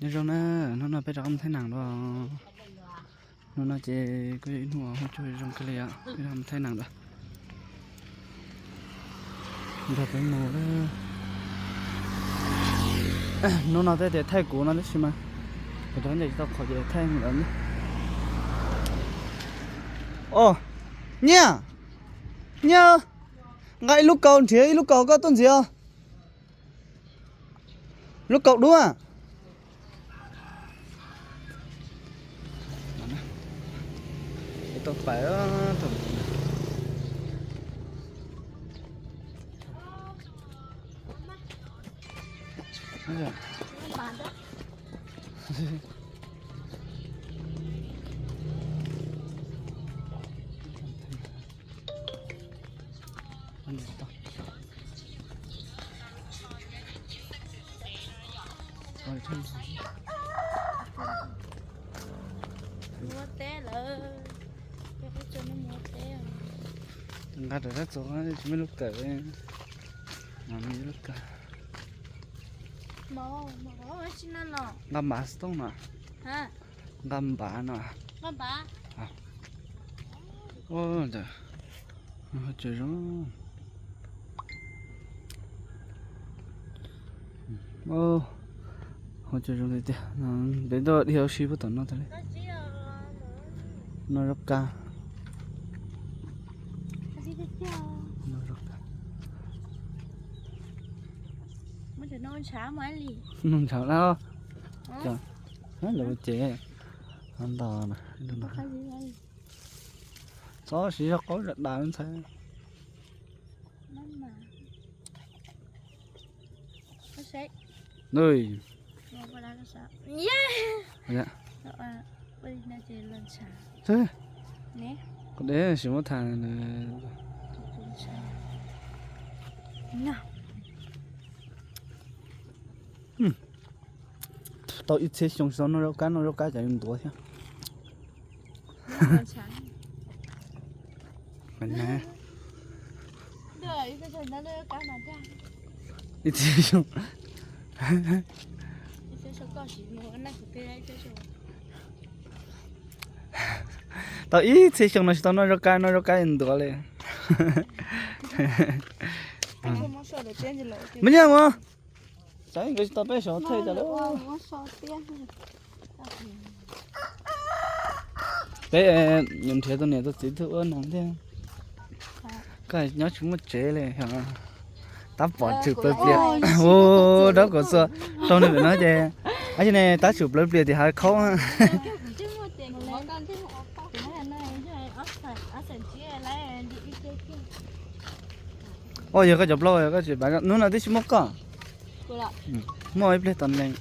Nyob zoo na, hnub no peb rov qab mus thaij nees dua. Hnub no ces kuj yog ib hnub hu cuag zoo kawg li os, peb rov qab mus thaij nees dua. Nrog peb mus, hnub no tej tias thaij kuv no tab sis mas kuv rov ntes tsis tau qhov ces thaij lawv ne. Os, Nyiaj, Nyiaj, nqa ib lub kaus, nrhiav ib lub kaus koj tuaj ntxiv os. Lub kaus dub. Muab teb lawm, nqa rov qab txog tsis muaj lub kawm, lub kawm. Nqa npav xov tooj no, nqa npav no. Ua cas zoo, ua cas zoo tiag tiag. Peb tuaj dhia ua si puag tom no tag li. No zoo kawg. Noj ntshav lawm ces ntos na. Txhob siv zog qaub zam das ntxhais. Qhov deb tsis muab tham. Tau ib txhiab xyoo tsis tau noj zaub kab, noj zaub kab cas yuav ntuav thiab. Ib txhiab xyoo. Tau ib txhiab xyoo no tsis tau noj zaub kab, noj zaub kab yuav ntuav li. Muaj nyaj mas, saib nkawd tsis tau peb saum thawj cas lawm. Peb yuav nrhiav tus niam tus txiv tuaj ua neeg thiab. Koj nyob tsis muaj tsev li. Tab pom tshwm plaws plias. Ua rab kom txua rau nws pem no ces, tab sis ne tab tshwm plaws plias tim hav khaub. Ua yog koj cov plaub yog koj tsis pav hnub no twb tsis muaj koj. Muaj ib pliag tos lees.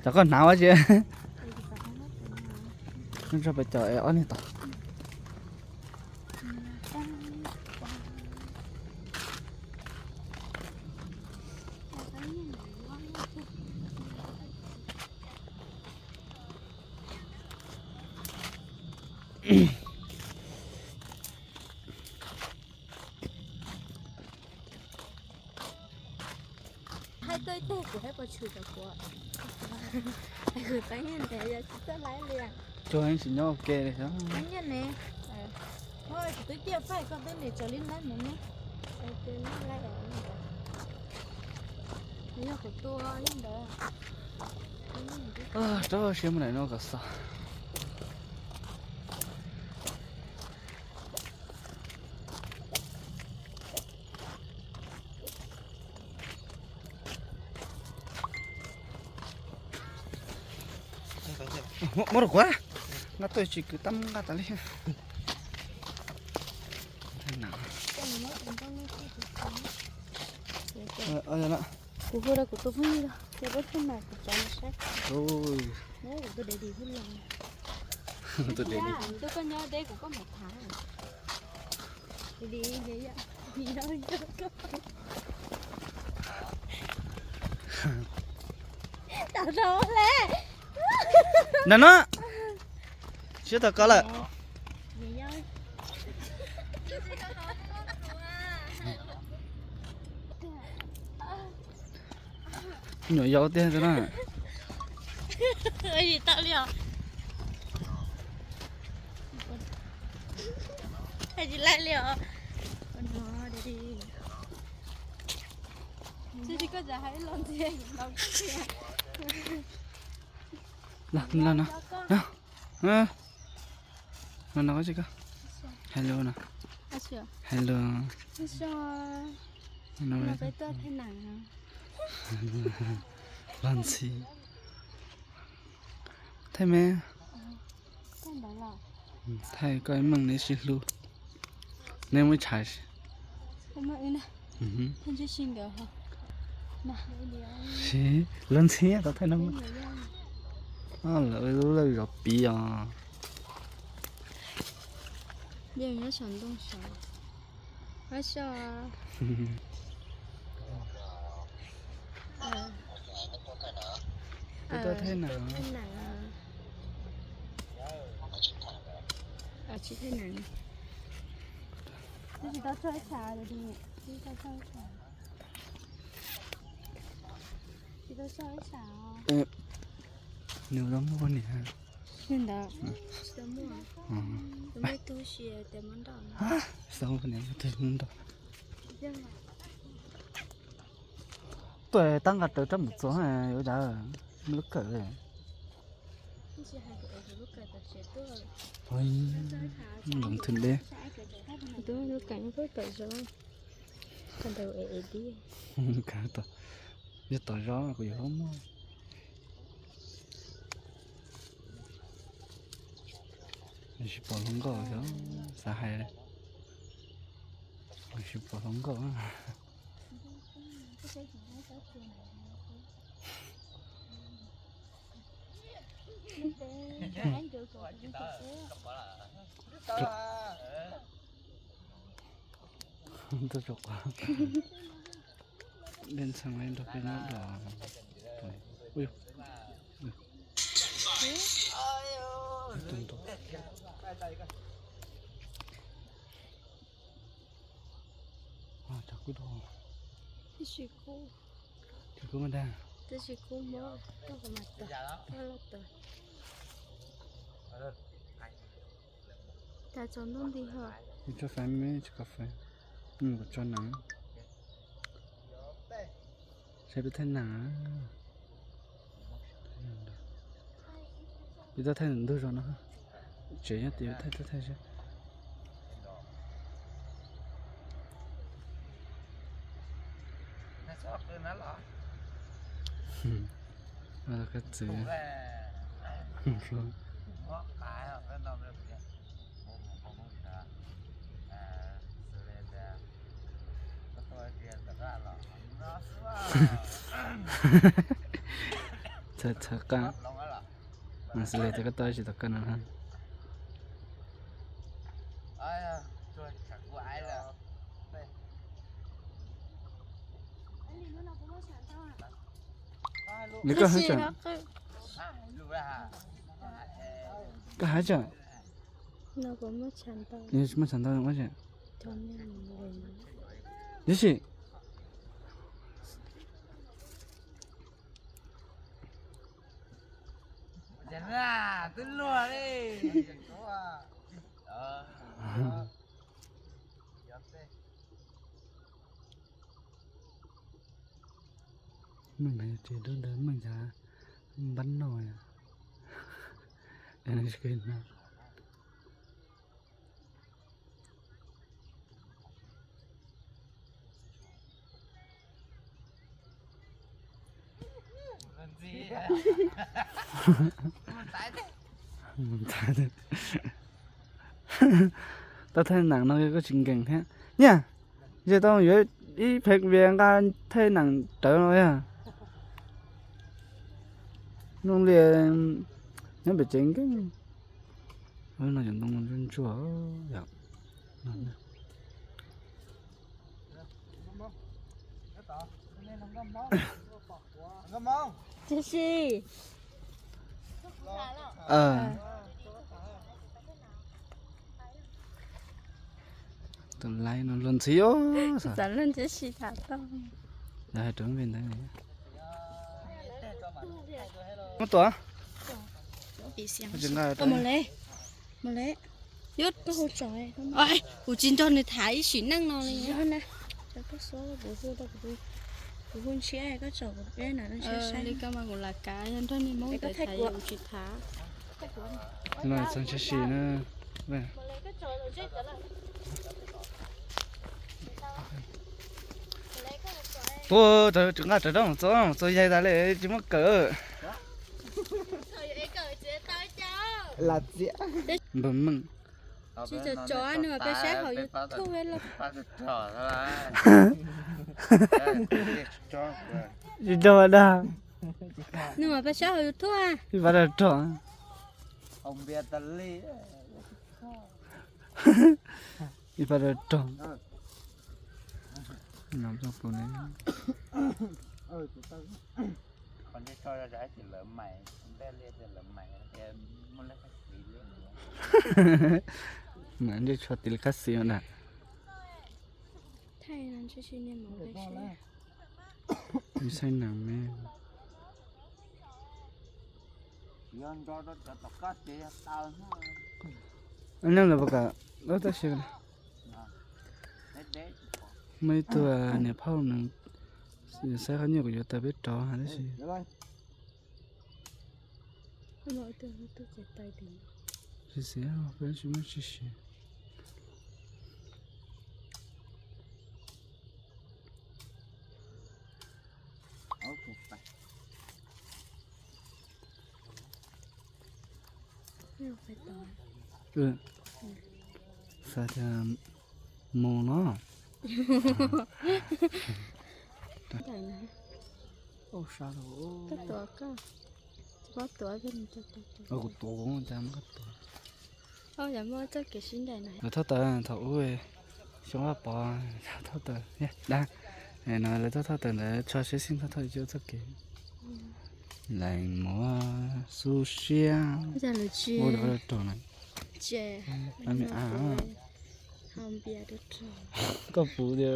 Cov koj hnav ua si. Nrog peb cov ob niag tod. Hais tuaj ib teg kuv hais puas tshwm rau kuv. Kuv tau nyiaj ntev yog tsis txawj laib li. Tsuag heev tsis nyob ua ke li. Nyiaj ne, kuv twb ciaj faij koj twb nres tsawv li laib mus ne. Yog kuv tua li ntawd. Rau siab mus nram no kom xaus. Muab rau kuv, nqa tuaj tsis kwv tab nqa tas li. Kuv hu rau kuv tus phooj ywg, ces peb pheej mam kuv cov no saib. Kuv tus dev dim pheej los. Tus dev dim. Tus koj nyob deb kuv koj mam tham. Dim dim, dim dim. Ntawm no, siab tau koj lawm. Nyuam yaus tiag tus no. Tsis tau li os. Tsis laij li os. Los no, los no, los no, koj tsis koj. Hello no. Hello. Los ntxhi. Thaij me. Thaij koj ib meej neb sib hlub. Neb muab tshais. Los ntxhi tau thaij no. Lawv lub lawj zov piv os. Thaij na. Nws tau muaj niam. Tsis tau muaj niam, muaj tug muab nrauj. Tuaj tab nqa rawv rab mus txog yuav dav, muaj lub kawm li. Lub kawm thwm deb. Lub kawm nyob tom zos, tom zos. Yog tom zos kuv yuav muaj. Tsis pom hluas nkauj xyov xav hais. Tsis pom hluas nkauj. Tuaj tso quav. Dej ntxhee nrog peb nyob dom. Tsis kub dag. Tsis kub mob, tau kom mas tag, tau los tag. Tas tsaus ntuj nti ho. Ib tsob fais me tsis kov fais, kuv tso nas. Saib peb thaij nas. Peb tau thaij ntug zos no. Tsev nyob tias thaij thaij thaij seb. Kab txwv. Txhawv txhawv qab. Xws li tias koj tau tsis tau koj no. Nws koj hab tseem, koj hab tseem, nws tsis muaj tshav ntau ua tseem. Tab sis Meej no yog tsev dub ntawd, meej ncav npab noj. Tau thaij nam no koj tsis nkees thiab. Niaj, yog tau yuav ib phev vias nqa thaij nam rawv no yog. Noo li nyob pem tsev nkees. No cov ntoo ntsuag ntsuag yom. Tib si. Tus laib no luag ntxhi os. Xav leej tib si tham tau. Lawv hais rau peb ntawd. Muab tua. Kuv tsis nrog nws tham ib sim neej no li. Kuv hu ntshiab koj tsom kuv peb na. Li koj mas kuv lam kav, yog nrog niag Hmoob ntawd tham kuv tsis tham. Txog ntshai si na. Tuaj, nqa rawv rooj txo, txo yaig tas li tsis muab kawm. Npawg Meej. Tsis tso tso nws peb saib hauv YouTube los. Tsis tso dag. Nws mas peb saib hauv YouTube. Ib pab dag rog. Ib pab dag rog. Mas ntsej tshuav tis li qab xis na. Saib neeg me. Neeg lawv puas kam tab tab si. Muaj ib tug niam phauj nws saib qhov nyuaj kuv yuav tawm peb rov tab sis. Tsis xav peb tsis muaj tsis siv. Xav tias mus no. Kuv tuav, lawv thauj taws thaum ub, xyoo Vaj Pov thauj taws, no lawv thauj taws ntawd tso siab xij thauj thauj ib txoj kev. Lees muab xub siab, ua rau rog na. Koj puv tias,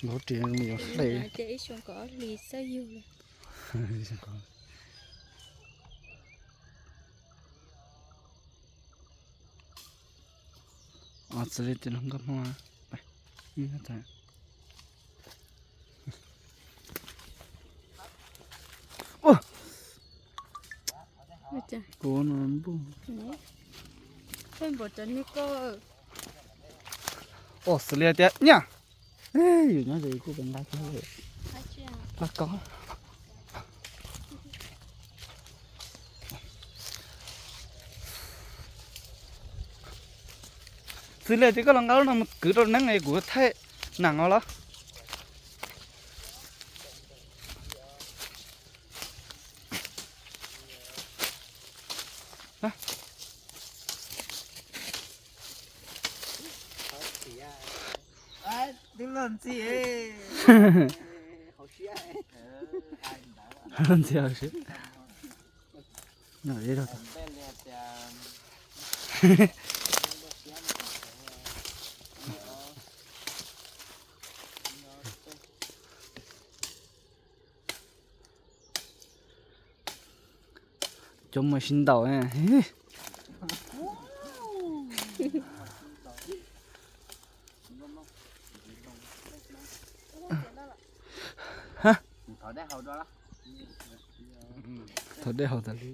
hauv ris yuav hle. Txawj yug. Txawm li tias los nkauj hmo. Kuv no npuj. Os, xws li tias nyaj. Yus nyob ze kuj nqa nqa koj. Xws li tias koj los nqa lub no mus kwv rau neeb es kuv thaij nees os los. Twb luag ntxhi. Luag ntxhi hauv siab. Cov muaj sib ntaus. Thov dej haus tas li.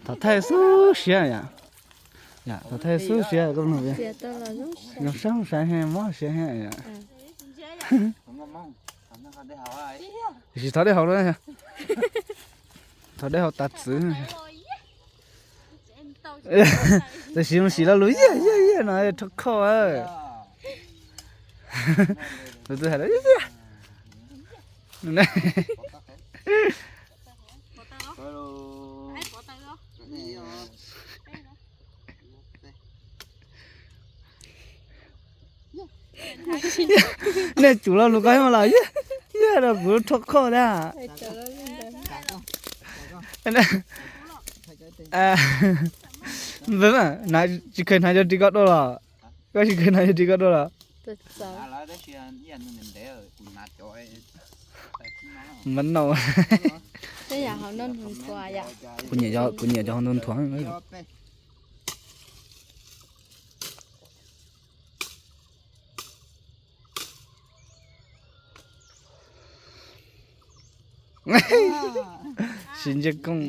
Thov thaij xub siab yom. Yom, thov thaij xub siab koj mloog. Zoo saib hauv siab heev, mob siab heev yom. Tab sis thov dej haus, thov dej haus tas txwv. Tab sis mus sim lo lus yiag yiag yiag no rho khoj. Tus twg hais lus yiag yiag. Nej tsum lo lus koj mas los yiag yiag rau kuv rho khoj tag. Tsis kheev hnav cov ris ko dua los? Koj tsis kheev hnav cov ris ko dua los? Mab nau. Kuv nyiam cov hauv nthuav nthuav. Siv ntsia kooj.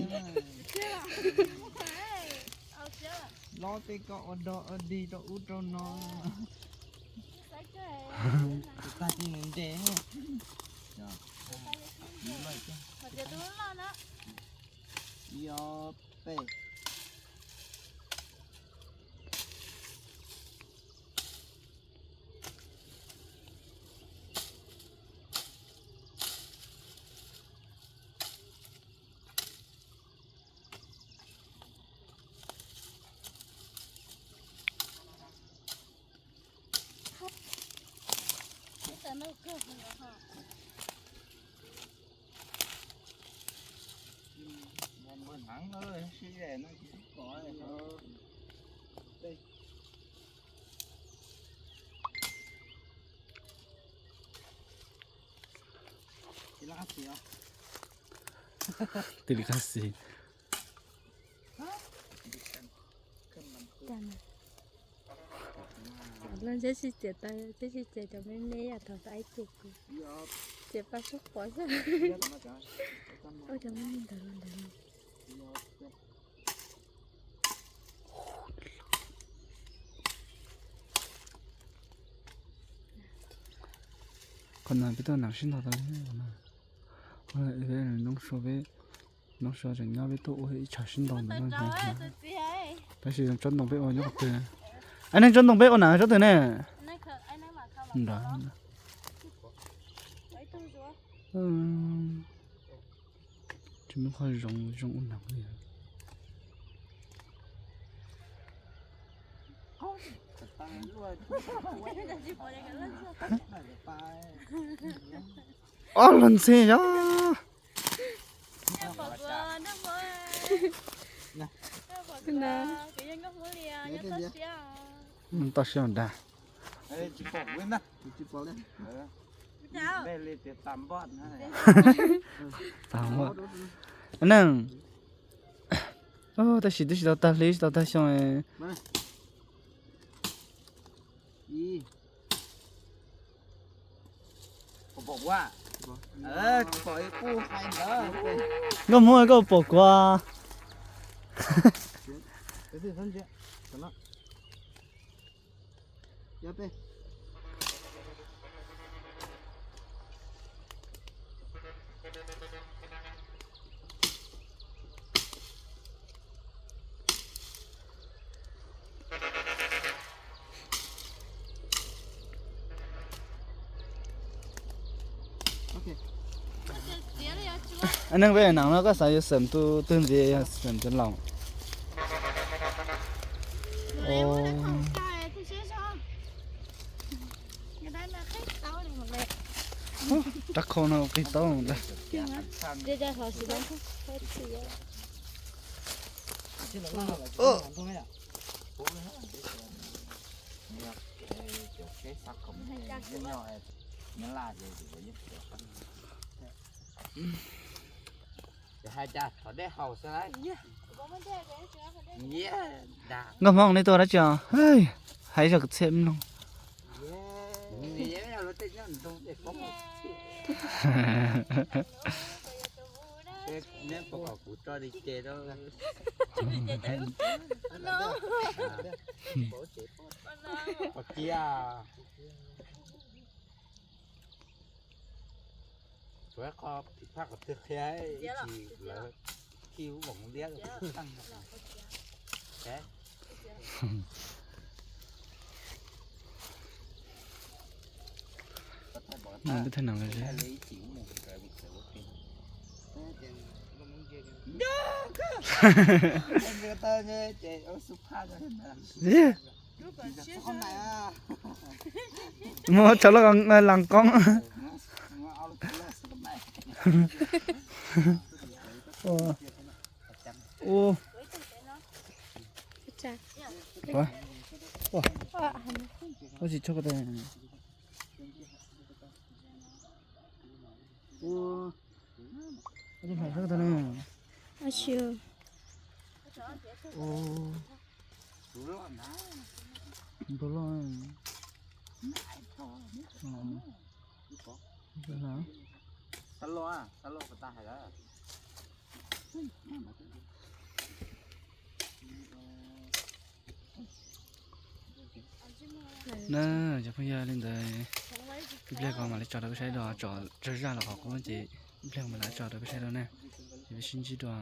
Lob tej koj ua dog ua dig rau ub rau no. Tag kis ntev. Ib ob peb. Tig li qab xis. Leej twg tsis txiav tau, twb tsis txiav cov me me yam thaum ib txwm kuv txiav paj sub pov xwb. Ua cov me me ntawd los ntawd. Qhov no peb tuaj nram sib ntaus tau li no. Noob Sua, Noob Sua tseem nyob peb tuaj ua ib tshav sib ntaus ntawm no. Tab sis tsob ntoo peb ua nyob qhov twg? Ai, neeg tsob ntoo peb ua na tsob twg ne? Nrad. Tsis muaj qhov zoo zoo ua neeg li. Ob los ntxhi yog. Toj siab dag. Neeg, tab sis twb tsis tau tag hli, tsis tau tag xyoo. Nkauj Hmoob, koj pom kuv. Neeg peb nam no koj xav yuav xeem tus twg ntxiv, yuav xeem tus laus? Rab khau no qig tau ntag. Nkauj Hmoob, nej tuaj dab tsi os? Hais zoj kwv txhiaj mloog. Tsuas qhov phim phaj qhov twg qhia, ib tsis lawv khi lub voos liab. Peb thaj nam los ze. Muab tso lub las koob. Ua, ua, Ua, ua, ua tsis tshua ko taw. Ua tsis hlais tshua ko taw na. Ua tsis. Ua, npau loj. Na, cov phooj ywg, li ntawd ib pliag ko mam li tso rau peb saib dua, tso tsawg zaj los qhov qub ces ib pliag mam li tso rau peb saib dua na. Ces peb sib ntsib dua.